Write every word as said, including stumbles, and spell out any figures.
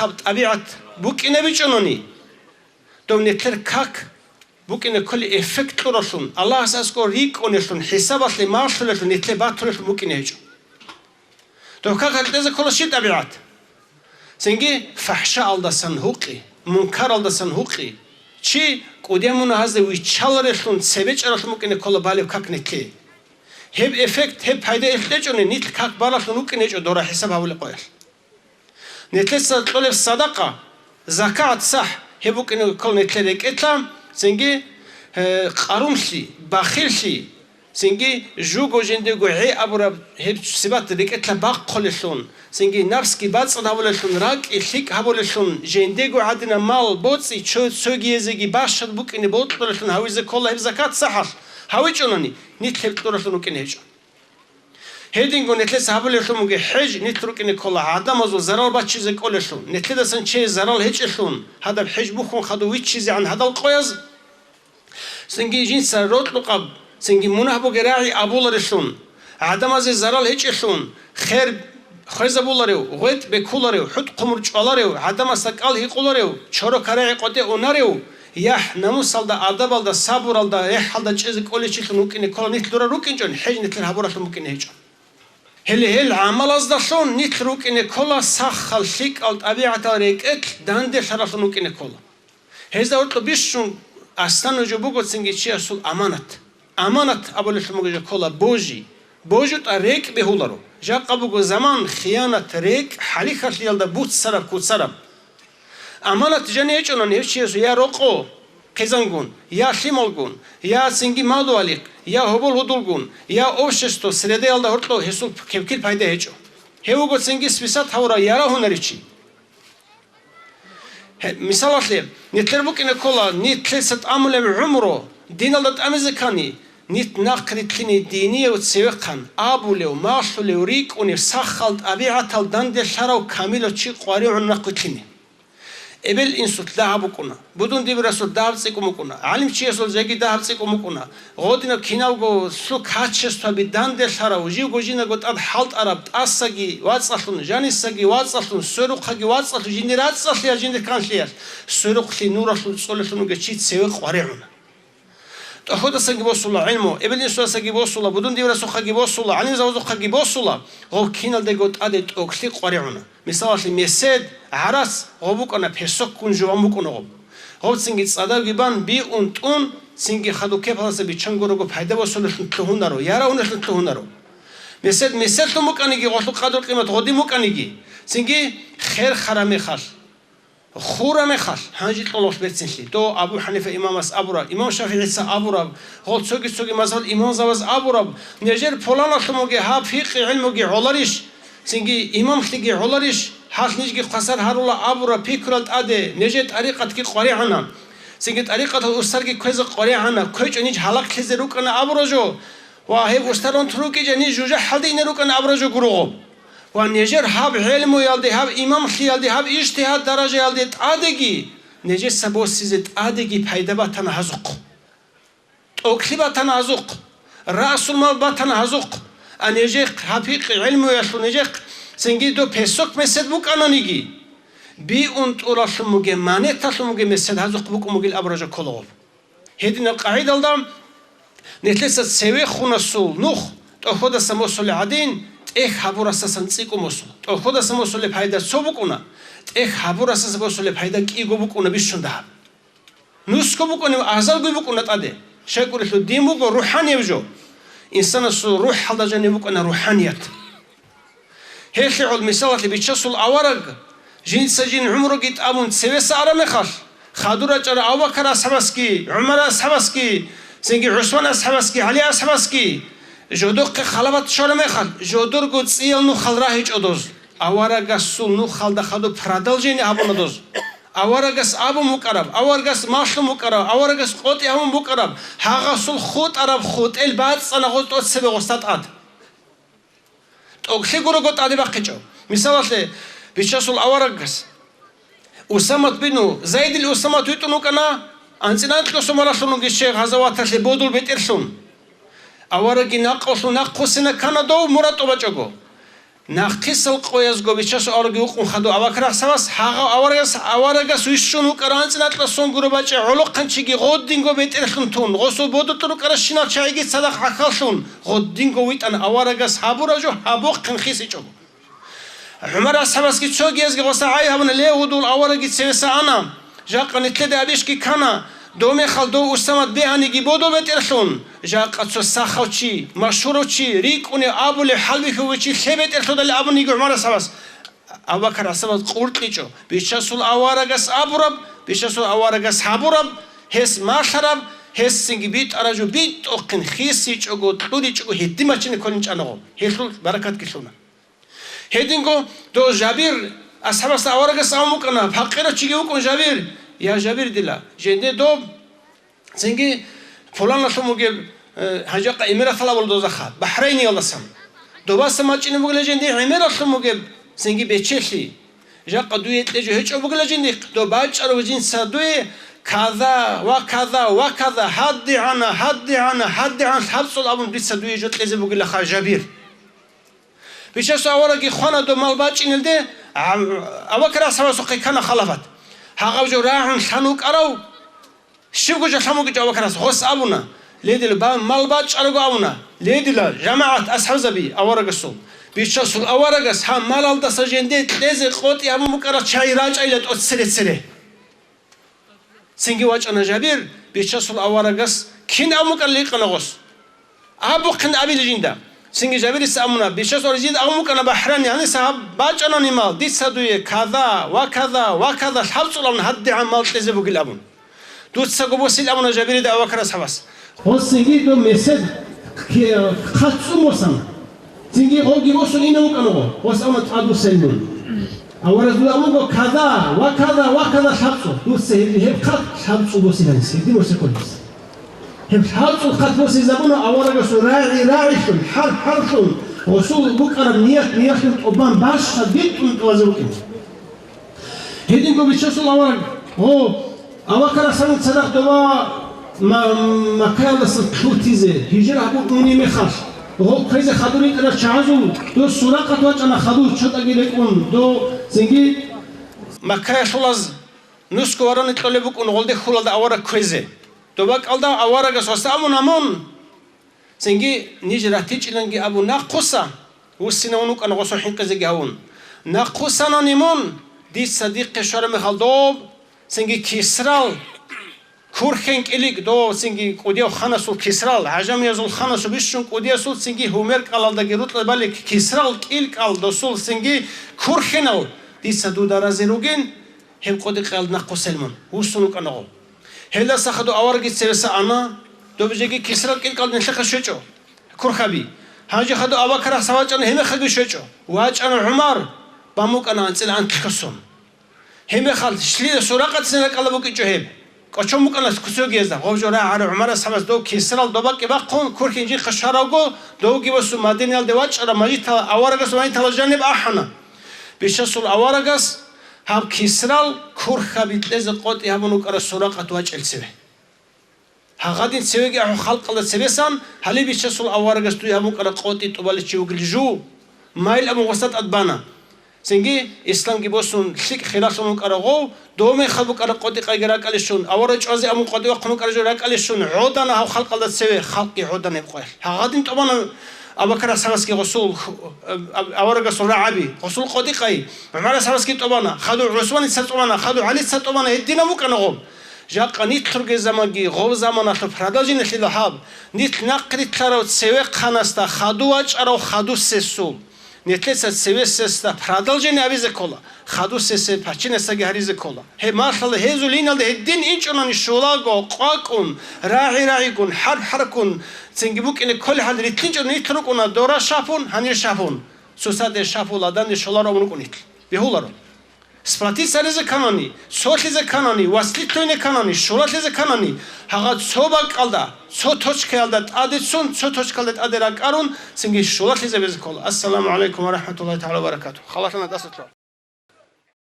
гьаб тӀабигӀат букӀинабичӀони, дов нилъер как букӀине кколеб эффект кьуралъун, Аллагьас аскӀор рикӀкӀунелъун, хӀисабалъе малъулелъун, нилъе батулелъун букӀине гьечӀо. Дов как гьарилъезе ккола щиб тӀабигӀат? Цинги фахӀшаалдасан гьукъи, мункаралдасан гьукъи, чи кӀудиял мунагьазде виччаларелъун, цебе чӀаралъун букӀине ккола балеб как нилъе. Гьеб эффект, гьеб пайда гьелъ тӀечӀони, нилъ как баралъун вукӀине гьечӀо дора хӀисаб гьабулеб къоялъ. Нилъеца кьолеб садакъа, закагӀат, сахӀ, гьеб букӀине ккола нилъер рекӀелъа, цинги, э, къарумлъи, бахиллъи, цинги жуго жиндего гӀей абураб гьеб сипат рекӀелъа бахъулелъун, цинги напсги бацӀцӀад гьабулелъун, ракӀги лъикӀ гьабулелъун, жиндего гӀадинаб мал, боцӀи, чо-, цогиязеги бащад букӀине бокьулелъун гьавизе ккола гьеб закат, сахӀалъ, гьавичӀони, нилъ гьеб кьуралъун вукӀине гьечӀо. Гьединго нилъеца гьабулелъун бугеб хӀеж нилъ рукӀине ккола гӀадамазул зарал баччизе кӀолелъул, нилъедасан чиясе зарал гьечӀелъун, гьадаб хӀеж бухьун хадув виччизегӀан гьадал къояз, цинги жинца рокьукъаб, цинги мунагь бугеб рагӀи абуларелъун, гӀадамазе зарал гьечӀелъун, хер хвезабуларев, гъветӀ бекуларев, хӀутӀ-хъумур чӀваларев, гӀадамасда кӀал гьикъуларев, чорокарагӀи къотӀе унарев, яхӀ-намусалда, адабалда, сабуралда, рехӀалда чӀезе кӀолев чилъун вукӀине ккола нилъ дора рукӀинчӀони, хӀеж нилъер гьабуралъун букӀине гьечӀо. Гьеле гьел гӀамалаздалъун нилъ рукӀине ккола сахал, лъикӀал тӀабигӀатал рекӀелъ данделъаралъун вукӀине ккола. Гьезда гьоркьоб бищун аслан нуж буго цинги чиясул аманат. Аманат абулелъун буго жо ккола божи. БожутӀа рекӀ бегьуларо. Жакъа буго заман, хиянат, рекӀ, хӀалихьалъиялда буцараб-куцараб. Аманат жаниб гьечӀони гьев чиясул я рокъо хъизангун, я лъималгун, я цинги мадугьалихъ, я гьобол-гьудулгун, я общество, средаялда гьоркьоб гьесул кевкил пайда гьечӀо. Гьев вуго цинги списать гьавурав ярагьунарев чи. Гье, мисалалъе, нилъер букӀине ккола, нилъеца тӀамулеб гӀумру диналда тӀамизе ккани, нилъ нахъ рилълъине динияв цевехъан абулев, малъулев, рикӀкӀунев, сахал тӀабигӀатал данделъарав камилав чи къваригӀун нахъ рилълъине. Эбел-инсулъ дагьаб букӀуна, будун-дибирасул дагьаб цӀикӀкӀун букӀуна, гӀалимчиясул жеги дагьаб цӀикӀкӀун букӀуна, гъодинаб киналго лъу качестваби данделъарав, живго-жиндаго тӀад хӀалтӀараб, тӀасаги вацӀцӀалъун, жанисаги вацӀцӀалъун, сверухъаги вацӀцӀалъун, жиндир рацӀцӀалъиялъ, жиндир канлъиялъ, сверухълъи нуралъул цӀолелъун вугев чи цеве къваригӀуна. ТӀохьодасаги босула гӀилму, эбел-инсудасаги босула, будун-дибирасухъаги босула, гӀалимзабазухъаги босула, гъов киналдаго тӀаде тӀокӀлъи къваригӀуна. Мисалалъе, месед, гӀарац, гъоб букӀана песокгун жуван букӀуна гъоб. Гъоб цинги цӀадабги бан, биун тӀун, цинги хадуб кепалдаса биччан гурого пайда босулелъун лъугьунаро, ярагьунелъун лъугьунаро. Месед, меседлъун букӀаниги, гъолъул къадру-къимат гъодин букӀаниги, цинги хер хараб мехалъ, хураб мехалъ, гьанже кьололъ берцинлъи. Дов Абу ХӀанифа имамас абураб, имам ШафигӀица абураб, гъол цоги-цоги мазгьабал имамзабаз абураб, нижер пуланалъун бугеб гьаб пикъи гӀилмуги гӀоларищ? Цинги имамлъиги гӀоларищ, гьалъ нижги хвасар гьарула абураб пикруялда тӀаде нижер тӀарикъатги къваригӀуна. Цинги тӀарикъатал устарги кквезе къваригӀуна, кквечӀо ниж гьалаглъизе рукӀана абураб жо, ва гьеб устар унтун рукӀичӀеб ниж жужахӀалде ине рукӀана абураб жо гуро гъоб. Ва нижер гьаб гӀелмуялде, гьаб имамлъиялде, гьаб ижтигьад даражаялде тӀадеги, нижеца босизе тӀадеги пайда батана гьазухъ. ТӀокӀлъи батана гьазухъ, расул мал батана гьазухъ, а нижехъ гьаб пикъи гӀилмуялъул нижехъ цинги дов песок месед букӀананиги, биун тӀуралъун бугеб, монеталъун бугеб месед гьазухъ букӀун бугил абураб жо ккола гъоб. Гьединаб къагӀидалда нилъеца цевехунасул нух тӀохьодасан босулеб гӀадин, тӀехь гьабурасдасан цӀикӀкӀун босула. ТӀохьодасан босулеб пайда цо букӀуна, тӀехь гьабурасдаса босулеб пайда кӀиго букӀуна бищун дагьаб. Нусго букӀунеб азалгоги букӀуна тӀаде. Щайгурелъул дин буго рухӀанияб жо. Инсанасул рухӀалда жаниб букӀана рухӀаният. Гьелъие гӀоло мисалалъе бичасул авараг, жинца жин гӀумруги тӀамун цевеса араб мехалъ, хадур рачӀарав Абу-Бакар асхӀабасги, ГӀумар асхӀабасги, цинги ГӀусман асхӀабасги, ГӀали асхӀабасги, жодохъе халават щвараб мехалъ, жодорго цӀиял нухал рагьичӀо доз. Аварагасул нухалда хадуб продолжение гьабуна доз. Аварагас абун букӀараб, аварагас малъун букӀараб, аварагас къотӀи гьабун букӀараб, гьагъасул хутӀараб хутӀел бацӀцӀана гъоз тӀоцебе гъосда тӀад. ТӀокӀлъи гурого тӀаде бахъичӀо. Мисалалъе, бичасул аварагас Усамат бину Зайдил Усамат витӀун вукӀана, анцӀила анкьго сумаралъун вугев чи гъазаваталъе бодул бетӀерлъун. Аварагги накъулъун нахъвуссина ккана дов мурад тӀубачӀого. Нахъисал къоязго Бичасул авараги вукъун хадув Абу Бакр асхӀабас, гьагъав аварагас, аварагас вищун вукӀарав анцӀила кьасон гуро бачӀи гӀолохъанчиги гъодинго бетӀерлъун тун, гъосул бодулъун рукӀаращинал чагӀиги цадахъ гӀахьаллъун, гъодинго витӀан аварагас гьабурав жо гьабухъин хисичӀого. ГӀумар асхӀабасги цогиязги гъоса гӀай гьабуна, ле, гьудул авараги цевеса ана. Жакъа нилъеда абищги ккана, дов мехалъ дов Усамат бегьаниги бодо бетӀерлъун, жакъа цо сахав чи, машгьурав чи, рикӀкӀунев абулев хӀалбихьулев чи лъе бетӀерлъудали абун йиго ГӀумар асхӀабас. Абу Бакр асхӀабас къуркьичӀо, Бичасул аварагас абураб, Бичасул аварагас гьабураб, гьес малъараб, гьесцинги битӀараб жо битӀухъин хисичӀого, кьуричӀого гьедин бачине кколин чӀанаго, гьелъул баракатги лъуна. Гьединго дов Жабир асхӀабасда аварагас абун букӀана, пакъирав чиги вукӀун Жабир: «Я Жабир дила, женде доб цинги пуланалъун бугеб, э, гьанжакъа Эмиратал абула дозаха, Бахрейниялдасан. Добаса мачӀине бугила женде гӀемералъун бугеб цинги бечелъи. Жакъа дуе кьезе гьечӀо бугила жиндихъ, доб бачӀарав жинца дуе каза ва каза ва каза, гьадигӀана, гьадигӀана, гьадигӀан лъабцӀул абун дица дуе жо кьезе бугилаха, Жабир». Бичасул авараги хвана доб мал бачӀинелде, Абу Бакр асхӀабасухъе ккана халафат. Гьагъав жо рагӀун лъан вукӀарав, щибго жо лъан вукӀинчӀо Абу Бакр асхӀабас, гъос абуна, ле дила, ба-, мал бачӀарабго абуна, ле дила, жамагӀат асхӀабзаби аварагасул, Бичасул аварагас гьаб малалдаса женде кьезе къотӀи гьабун букӀарал чагӀи рачӀайила тӀоцере-цере. Цинги вачӀана Жабир, Бичасул аварагас кин абун букӀарал гьикъана гъос. Абухъин абила жинда. Цинги Жабирица абуна, Бичасул аварагас жинда абун букӀана Бахрани, гьаниса гьаб бачӀанани мал, дица дуе каза ва каза ва каза лъабцӀул абун гьадигӀан мал кьезе бугил абун. Дуцаго босил абуна Жабирида Абу Бакр асхӀабас. Гъос цинги доб месед ке-, хъат цӀун босана. Цинги гъоги босун ине вукӀана гъо, гъос абуна тӀад босейилан. Аварагас абун буго каза ва каза ва каза лъабцӀул. Дуца гьеб, гьеб хъат лъабцӀул босиланиса, гьедин босекъолиса. Гьеб лъабцӀул хъат босизабуна аварагасул рагӀи-рагӀилъун, хӀарп-хӀарплъун, гъосул букӀараб ният-ниятлъун тӀубан бащад битӀун тӀубазе букӀин. Гьединго Бичасул авараг, гъо, Абу Бакр асхӀабил цадахъ дова Ма-, Маккаялдаса лъутизе, гьижра гьабун унеб мехалъ, гъо кквезе хадур ритӀарал чагӀазул дос Суракъат вачӀана хадув чотӀаги рекӀун, дов цинги Маккаялъулаз нусго варони кьолеб букӀун гъолде хьулалда авараг кквезе. Доб бакӀалда аварагас гъоса абуна мун. Цинги ниж ратичӀиланги абун нахъуса, вуссинавун вукӀана гъосул хӀинкъизеги гьавун. Нахъусанани мун, дица дихъе щвараб мехалда доб, цинги Кисрал, курхен кӀилик дов, цинги кӀудияв ханасул Кисрал, гӀажамиязул ханасул бищун кӀудиясул, цинги гьумер кӀалалдаги рукьа балек Кисрал кӀил кӀал досул, цинги курхенал, дица дуда рази ругин, гьеб къотӀи къаялда нахъусел мун, вуссун вукӀана гъов. Гьелдаса хадув аварагги цевеса ана, доб жеги Кисрал кӀил кӀал нилъехъе щвечӀо, курхаби. Гьанже хадув Абу Бакр асхӀаб вачӀана, гьеб мехалги щвечӀо. ВачӀана ГӀумар, бан букӀана анцӀила анкьго сон. Гьеб мехалъ лъила Суракъатцин ракӀалда букӀинчӀо гьеб. КӀочон букӀана куцогиязда, гъов жо рагӀарав ГӀумар асхӀабас дов Кисрал доб бакӀи бахъун, курхин жинхъа щваралго, довги босун Мадинаялде вачӀарав мажитала аварагас ванитала жаниб ахӀана. Бичасул аварагас гьаб Кисрал курхаби кьезе къотӀи гьабун вукӀарав Суракъат вачӀел цеве. Гьагъадин цевеги ахӀун халкъалда цебесан, гьале Бичасул аварагас дуе гьабун вукӀараб къотӀи тӀубалев чи вугел жу, майил абун гъоса тӀад бана. Цинги исламги босун лъикӀ хиралъун вукӀарав гъов, дов мехалъ букӀараб къотӀи къайги ракӀалищун, авараг чӀвазе абун къотӀи вахъун вукӀарав жо ракӀалищун, гӀодана гьав халкъалда цеве, халкъги гӀодана гьеб къоялъ. Гьагъадин тӀубана Абу Бакр асхӀабасги гъосул, аб-, аварагасул рагӀаби, гъосул къотӀи къай, ГӀумар асхӀабасги тӀубана, хадув ГӀусманица тӀубана, хадув ГӀалица тӀубана, гьединаб букӀана гъоб. Жакъа нилъ ругел заманги гъоб заманалъул продолжениелъила гьаб. Нилъ нахърилълъарав цевехъанасда хадув вачӀарав хадусесул. Нилъеца цевесесда продолжение гьабизе ккола, хадусесе пачинасдаги гьаризе ккола. Гьеб малъала гьезул иналда гьедин инчӀунани щулаго къвакӀун, рагӀи-рагӀигун, хӀарп-хӀарпгун, цинги букӀине кколеб хӀал рилълъинчӀун нилъ рукӀуна дора шапун, гьанир шапун. Цоцаде шапула данде щоларо абун рукӀун нилъ. Бегьуларо. Сплотиться гьаризе кканани, цолъизе кканани, васлитлъуйне кканани, щулалъизе кканани, гьагъа цо бакӀалда, цо точкаялда тӀаде цун, цо точкаялда тӀаде ракӀарун, цинги щулалъизе безе ккола. Ассаламу гӀалайкум ва рахӀматуллагьи тагӀала ва баракатугь. Халалъана тӀаса лъугьа.